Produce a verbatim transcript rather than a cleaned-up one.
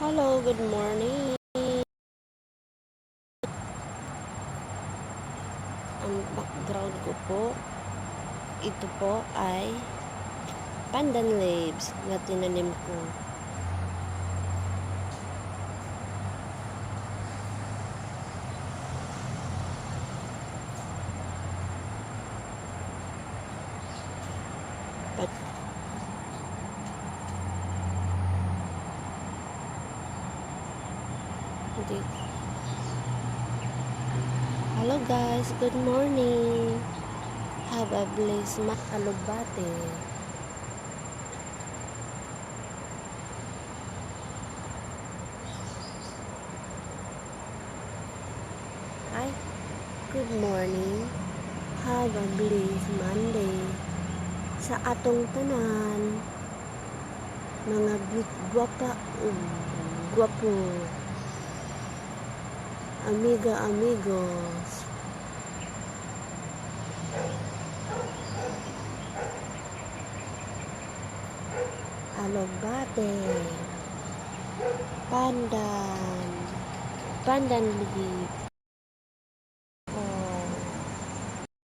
Hello, good morning. Ang background ko po, ito po ay pandan leaves na tinanim ko. Pat- Hello guys, good morning. Have a blessed ma-, Alugbate. Ay, good morning. Have a blessed Monday sa atong tanan. Mga bit-, gwapa ug gwapo. Amiga, amigos. Alugbate. Pandan. Pandan leaf.